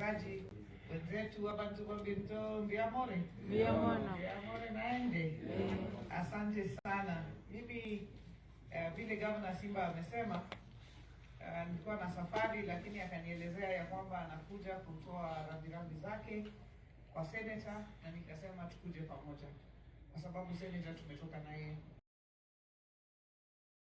Wasikilizaji wenzetu abantu babinto mbiamore. Mbiamona. Mbiamore naende. Asante sana. Mimi vile Governor Simba amesema, nilikuwa na safari lakini akanielezea ya kwamba anakuja kutoa rambirambi zake kwa senator, na nikasema tukuje pamoja kwa sababu senator tumetoka naye